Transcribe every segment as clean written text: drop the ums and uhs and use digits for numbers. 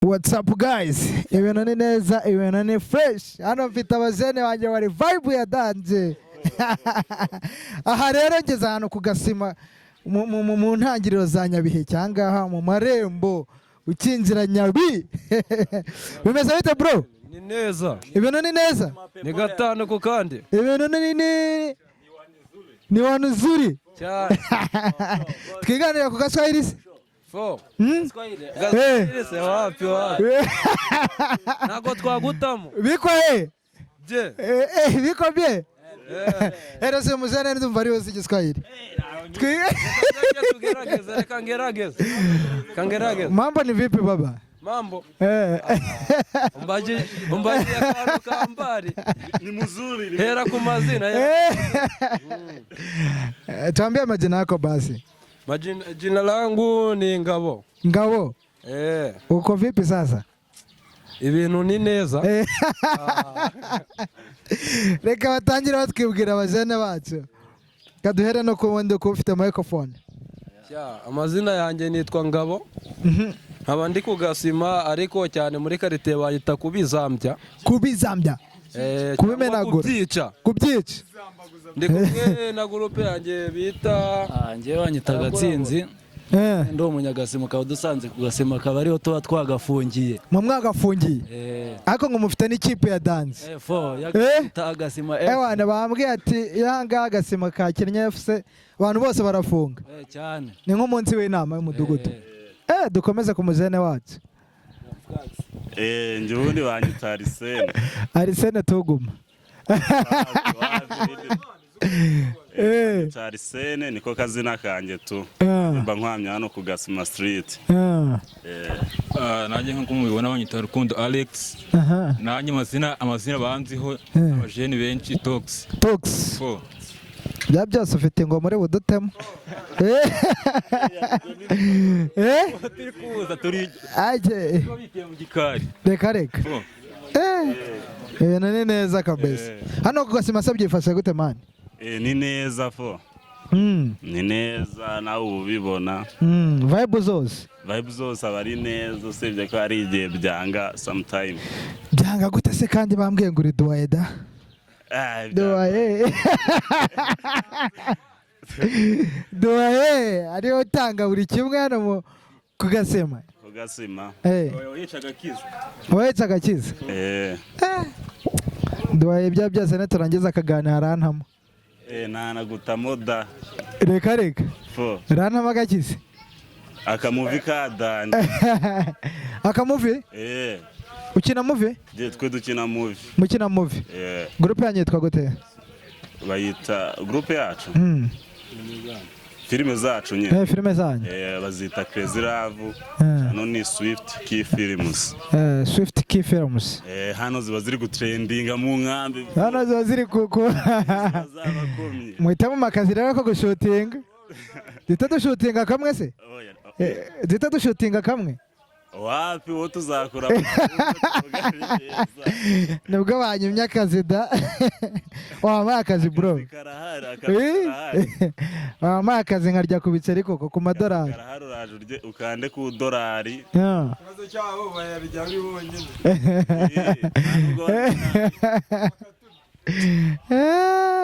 What's up, guys? Ibintu ni neza, ibintu ni fresh. Hano mfite abajene banjye bari vibe ya danger. Aha rero ngeze ahantu ku gasima mu ntangiriro za Nyabiheke, ahangaha mu marembo ukinjira Nyabi. Bimeze bite, bro? Ni neza. Ibintu ni neza. Ni gatanu ku kandi. Ibintu ni wanuzuri. Cyane. Twiganira ku Gaswahili se? Fo. Hmm? Gaswahili se wapi wapi, ntabwo twagutamo. Biko he? Je. Biko bye? Ero se muzene, ndumva ari uzi Igiswahili. Tugerageze, reka ngerageze, reka ngerageze. Mambo ni vipi, baba? Mambo. Eh. Umbagiye akantu kambari. Ni mzuri. Hera ku mazina ya. Tuambie majina yako basi. Majina, jina langu ni Ngabo. Ngabo, Eh, uko vipi sasa? Ibintu ni neza. Reka batangire batwibwira abajene bacu. Kaduhere no ku wundi kuba ufite microphone. Ya, amazina yanjye nitwa Ngabo. Nkaba ndi ku gasima, ariko cyane muri karite bayita kubizambya. Kubizambya. Eh, Kubimenagura. cyangwa kubyica. Kubyica. Ndi kumwe na groupe yanjye bita Ah, njyewe banyita Gatsinzi. Ndi umunyagasima, ukaba dusanze ku gasima, akaba ariho tuba twagafungiye. Mu mwagafungiye. Eh. Ariko ngo mufite n'ikipe ya dance. Fo yita Agasima F. Ewana, bambwiye ati ihangaha agasima ka Kenya FC, abantu bose barafunga. Eh, cyane. Ni nk'umunsi w'inama y'umudugudu. Dukomeze ku mujene wacu. Eh, njye ubundi banyita Arsene. Arisene tuguma. Arsene niko kazina kanjye tu. Mba nkwamya hano ku Gasima Street. Eh. Ah, nanjye nk'uko mubibona banyita Rukundo Alex. Nanjye amazina banziho abajeni benshi, Tox. Tox. Fo. Bya byose ufite ngo muri budutemo. Turi kuza turi Aje. Tubabikiye mu gikari. Reka reka. Fo. Ibintu ni neza kabisa. Hano ku gasima se byifashe gute, man? Eh, ni neza fo. Ni neza, nawe uba ubibona. Vibe zose. Vibe zose aba ari neza, usibye ko hari igihe byanga sometime. Byanga gute se kandi bambwiye ngo uri doyen da? Ah, Doyen. Doyen ariyo utanga buri kimwe hano mu ku gasima. Ku gasima. Yica agakiza. Wahetse agakiza. Eh. Doyen, ibya byose niturangiza akaganira arantamo. Eh, ntanagutamo da. Reka reka. Fo. Arantamo agakiza. Akamovie ka danger. Akamovie? Eh. Ukina movie? Je, twe dukina movie. Mukina movie. Eh. Groupe yanyu yitwa gute? Bayita groupe yacu. Filime zacu nyine. Eh, filime zanyu. Eh, bazita Crazy Love. Hano ni Swift Key Films. Eh, Swift Key Films. Eh, hano ziba ziri gutrendinga mu nkambi. Hano ziba ziri ku Zabakomye. Muhitamo akazi rero ko gushutinga. Duhita dushutinga kamwe se? Oya. Duhita dushutinga kamwe? Wapi, wowe tuzakora. Nibwo banyimye akazi da. Wampaye akazi, bro? Karahari, akazi karahari. Wampaye akazi nkarya ku biceri koko, ku madorari? Karahari, uraje urye ukande ku dorari. Ikibazo cyabo bayarya ari bonyine. Ntabwo.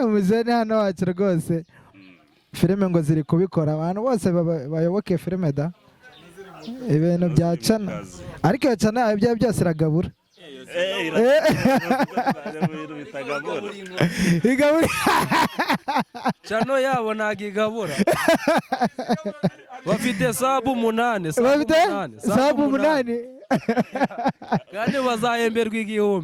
Umuzene hano wacu rwose, filime ngo ziri kubikora, abantu bose bayoboke filime da, ibintu bya channel, ariko iyo channel ibyo byose iragabura. Eh, mu bintu bitagabura. Igabura. Channel yabo ntabwo igabura, bafite sub 8, sub Bafite 8. Sub 8. Kandi bazahemberwa 1000.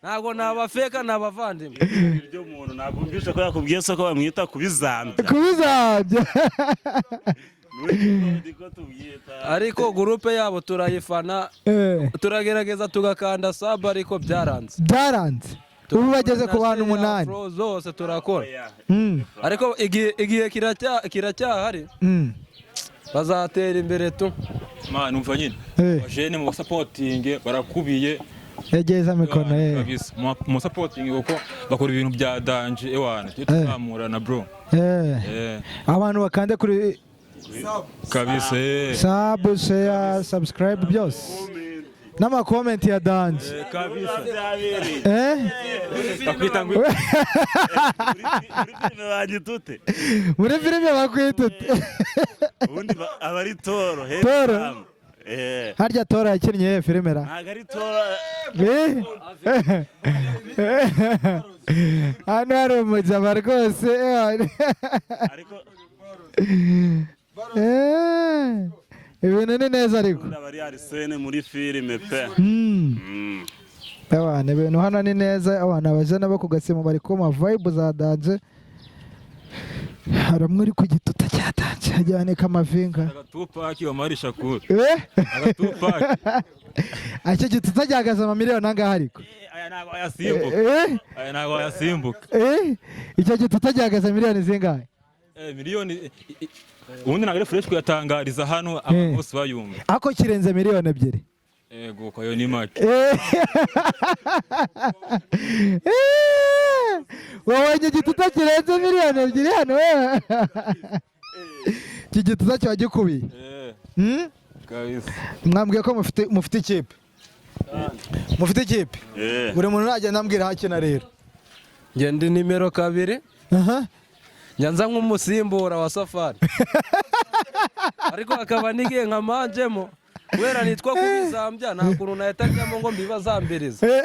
Ntabwo ni abafeka, ni abavandimwe. Iryo muntu ntabwo wumvishe ko yakubwiye se ko bamwita kubizambya? Kubizambya. Niko tubyita. Ariko groupe yabo turayifana. Turagerageza tugakanda sub, ariko byaranze. Byaranze, ubu bageze ku bantu 8. Flow zose turakora, ariko igihe kiracyahari. Bazatera imbere tu. Man, umva nyine. Abajene mu basapotinge barakubiye. Yegereza mikono. Kabisa. Mu sapotinge kuko bakora ibintu bya danger, ewana. Tujye tuzamurana, bro. Abantu bakande kuri Kabisa. Sub, share, subscribe byose. N'ama comment ya danger. Kabisa. Eh? Bakwita ngo Muri filime banyitute. Muri filime bakwita ute? Ubundi aba ari Toro. Toro? Eh. Harya Toro yakinnye iyihe filime ra? Ntabwo ari Toro. Eh? Hano hari umujama rwose. Ariko Ibintu ni neza ariko. aba ari Arsene muri filime pe. Abantu, ibintu hano ni neza, abantu abajene bo ku Gasima bari kuma vibe za danger. Hari umwe uri ku gituta cya danger ajyane kamavinga. Agatupac Omar Shakur. Eh? Agatupac. Icyo gituta gihagaze amamiliyoni angahe ariko? Aya ntabwo ayasimbuka. Eh? Aya ntabwo ayasimbuka. Eh? Icyo gituta gihagaze miliyoni zingahe? Miliyoni ubundi ntabwo ari fresh kuyatangariza hano abantu bose bayumva. Ako kirenze miliyoni 2. Ego kwayo ni make. Wabonye igituta kirenze miliyoni 2 hano wewe? Iki gituta kiba gikubiye. Kabisa. Mwambwiye ko mufite ikipe. Mufite ikipe. Eh. Buri muntu nagenda ambwira aho akina rero. Njye ndi nimero 2. Njya nza nk'umusimbura wa Safari, ariko akaba n'igihe nkamanjemo kubera nitwa kubizambya, nta kuntu nahita njyamo ngo mbibazambirize,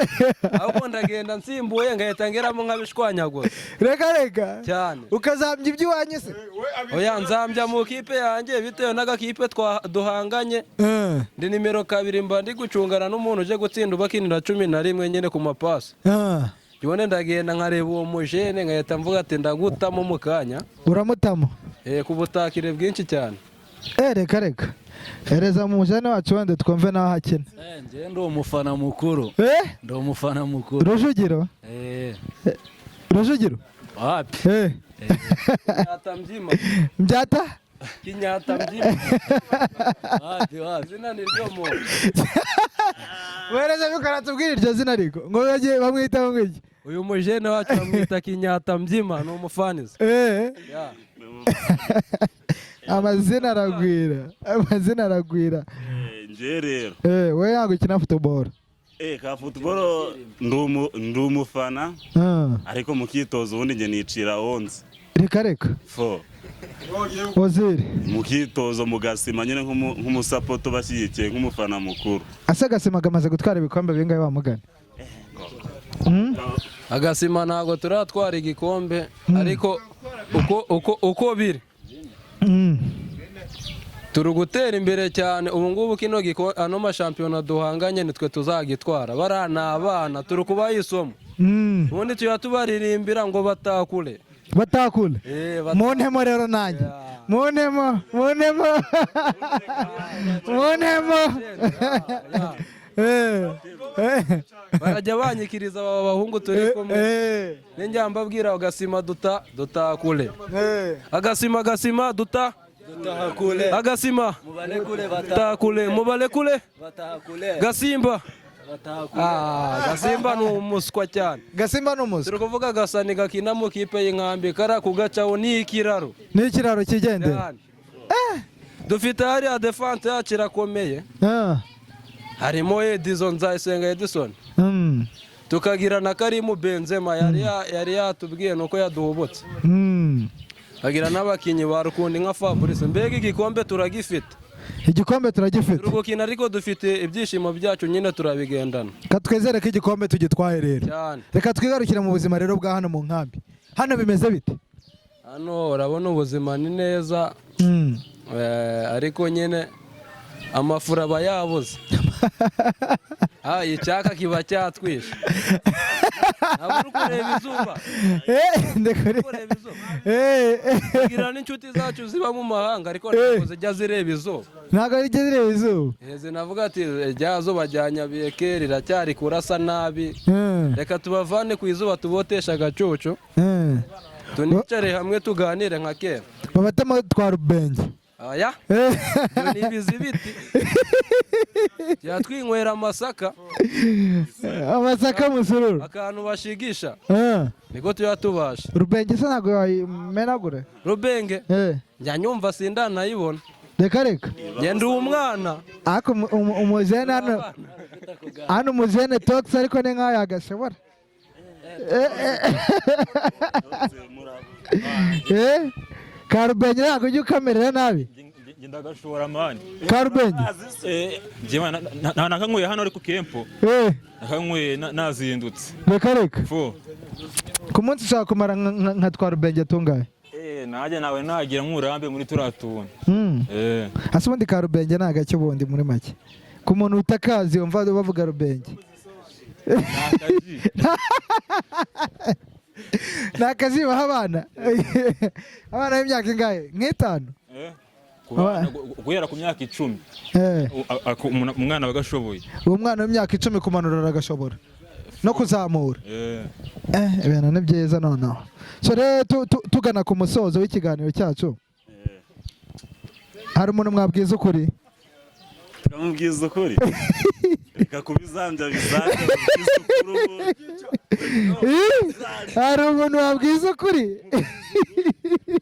ahubwo ndagenda nsimbuye ngahita ngeramo nkabishwanyaguza. Reka reka. Cyane. Ukazambya iby'iwanyu se? Oya, nzambya mu kipe yanjye bitewe n'agakipe duhanganye. Ndi nimero 2, mba ndi gucungana n'umuntu uje gutsinda ubakinira 11 nyine ku mapasi. Ibone ndagenda nkareba uwo mujene nkahita mvuga ati ndagutamo mu kanya. Uramutamo? Ku butakire bwinshi cyane. Reka reka. Hereza mu mujene wacu wenda twumve naho akina. Njye ndi umufana mukuru. Eh? Ndi umufana mukuru. Rujugiro? Eh. Rujugiro? Wapi? Eh. Kinyata mbyima. Mbyata? Kinyata mbyima. Wapi wapi. Izina ni ryo muntu. Wereza bikora tubwire iryo zina ariko. Ngo bagiye bamwita ngo iki? Uyu mujene wacu bamwita Kinyata mbyima, ni umufanizi. Eh. Yeah. Amazina aragwira. Amazina aragwira. Nje rero. Eh, we yangu ukina football. Ka football ndi umufana. Ariko mu kitozo ubundi nge nicira 11. Reka reka. Fo. Ozil. Mu kitozo mu Gasima nyine nk'umusapoto bashyigikiye nk'umufana mukuru. Ase Gasima gamaze gutwara ibikombe bingahe wa mugani? Agasima ntabwo turatwara igikombe, ariko uko biri turi gutera imbere cyane. Ubu ngubu kino ano mashampiyona duhanganye nitwe tuzagitwara. Bariya ni abana turi kubaha isomo. Ubundi tuba tubaririmbira ngo batakure. Batakure. Muntemo rero nanjye. Muntemo, muntemo. Muntemo. Barajya banyikiriza aba bahungu turi kumwe. Ninjya mbabwira agasima duta dutakure. Agasima gasima duta Dutakule. Agasima Mubalekule takule mubalekule batakule. Gasimba. Batakule. Gasimba ni umuswa cyane. Gasimba ni umuswa. Turi kuvuga gasani gakina mu kipe y'inkambi kara kugacaho ni ikiraro. Ni ikiraro kigendera. Dufite hariya defense yacu irakomeye. Harimo Edison Nzayisenga Edison. Tukagira na Karimu Benzema yari yatubwiye nuko yaduhubutse. Agira n'abakinyi ba Rukundi nka Fabrice. Mbega igikombe turagifite. Igikombe turagifite. Turi gukina ariko dufite ibyishimo byacu nyine turabigendana. Ka twizere ko igikombe tugitwaye rero. Cyane. Reka twigarukire mu buzima rero bwa hano mu nkambi. Hano bimeze bite? Hano urabona ubuzima ni neza. Ariko nyine amafura aba yabuze. Icyaka kiba cyatwishe. Ntabwo uri kureba izuba. Ndekure. Kugira n'inshuti zacu ziba mu mahanga ariko ntabwo zijya zireba izuba. Ntabwo zijya zireba izuba. Zinavuga ati rya zuba rya Nyabiyeke riracyari kurasa nabi. Reka tubavane ku izuba tuboteshe agacucu. Tunicare hamwe tuganire nka kera. Babatemo twa rubenge. Aya ibyo ni ibizibiti, twinywera amasaka. Amasaka musururu. Akantu bashigisha niko tuba tubasha. Rubenge se ntabwo wayimenagura? Rubenge njya nyumva, sindanayibona. Reka reka. Njye ndi umwana. Ariko umujene hano, hano umujene Tox, ariko ni nkaho yagashobora. Karubenge ntabwo ujya ukamerera nabi. Njye ndagashora, man. Karubenge. Njye nakanyweye hano ariko kempo nakanyweye nazindutse. Reka reka. Fo. Ku munsi ushobora kumara nka twa rubenge tungahe? Najye nawe nagira nk'urambe muri turiya tuntu. Hasi ubundi karubenge ni agake ubundi muri make ku muntu utakazi wumva bavuga rubenge? Ni akazi baha abana, abana b'imyaka ingahe? Nk'itanu? Guhera ku myaka 10 umwana bagashoboye. Uwo mwana w'imyaka 10 kumanura aragashobora no kuzamura. Ibintu ni byiza noneho. So rero tugana ku musozo w'ikiganiro cyacu, hari umuntu mwabwiza ukuri? Tukamubwiza ukuri, reka kubizambya bizambya mubwiza ukuri. Hari umuntu wabwiza ukuri?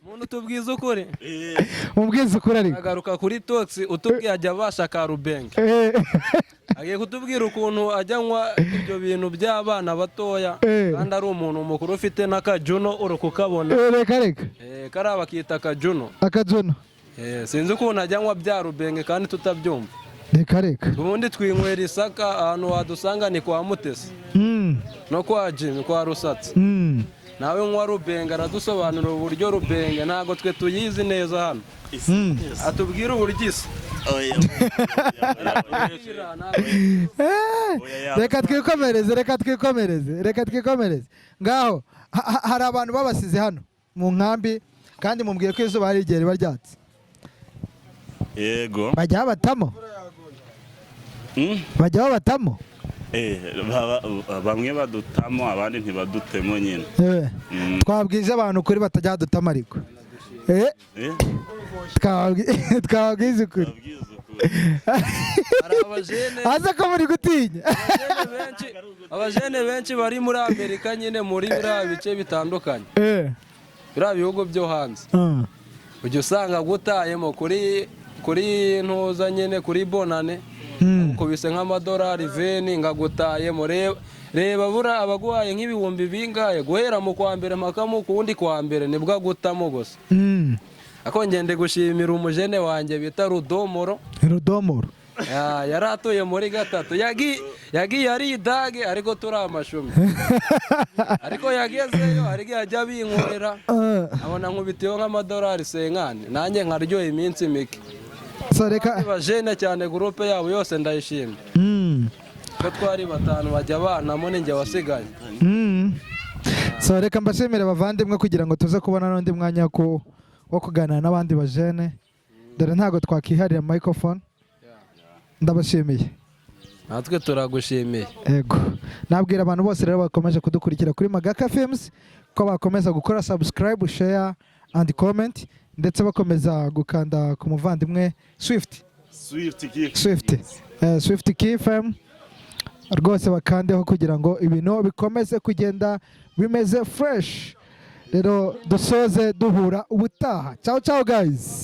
Umuntu tubwiza ukuri. Mubwiza ukuri ariko. Agaruka kuri Tox utubwiye ajya abasha karubenge. Agiye kutubwira ukuntu ajyanywa ibyo bintu by'abana batoya kandi ari umuntu mukuru ufite n'akajuno uri kukabona. Reka reka. Kariya bakita akajuno. Akajuno. Sinzi ukuntu ajyanywa bya rubenge kandi tutabyumva. Reka reka. Ubundi twinywera isaka, ahantu wadusanga ni kwa Mutesi no kwa Jimmy kwa Rusatsi. Nawe nywa rubenge aradusobanurira uburyo rubenge ntabwo twe tuyizi neza hano. Atubwira uburyo isa. Reka twikomereze, reka twikomereze, reka twikomereze. Ngaho hari abantu babasize hano mu nkambi kandi mubwiye ko izuba hari igihe riba ryatse. Yego. Bajya babatamo? Bajya babatamo? Bamwe badutamo abandi ntibadutemo nyine. Twabwije abantu kuri batajya badutamo ariko. Twabwize ukuri. Aza ko muri gutinya. Abajene benshi bari muri Amerika nyine muri biriya bice bitandukanye. Biriya bihugu byo hanze. Ujya usanga gutayemo kuri ntuza nyine kuri bonane. Ukubise nk'amadolari 20 ngagutayemo. Reba bura abaguhaye nk'ibihumbi bingahe guhera mu kwa mbere mpaka mu kundi kwa mbere nibwo agutamo gusa. Ako ngende gushimira umujene wanjye bita Rudomoro. Rudomoro. Yari atuye muri gatatu. Yagiye ari idage ariko turi amashumi. Ariko yagezeyo ariko yajya binkorera. Abona nkubitiyeho nk'amadolari 50 nanjye nkaryoha iminsi mike. So reka bajene cyane groupe yabo yose ndayishimye. Ko twari batanu bajya banamo ninjye wasigaye. So reka mbashimire abavandimwe kugira ngo tuze kubona n'undi mwanya wo kuganira n'abandi bajene. Dore ntago twakiharira microphone. Ndabashimiye. Natwe turagushimiye. Yego. Nabwira abantu bose rero bakomeje kudukurikira kuri Magaka Films ko bakomeza gukora subscribe, share and comment, ndetse bakomeza gukanda ku muvandimwe Swift. Swift KFM rwose bakandeho kugira ngo ibintu bikomeze kugenda bimeze fresh. Rero dusoze duhura ubutaha. Ciao ciao guys.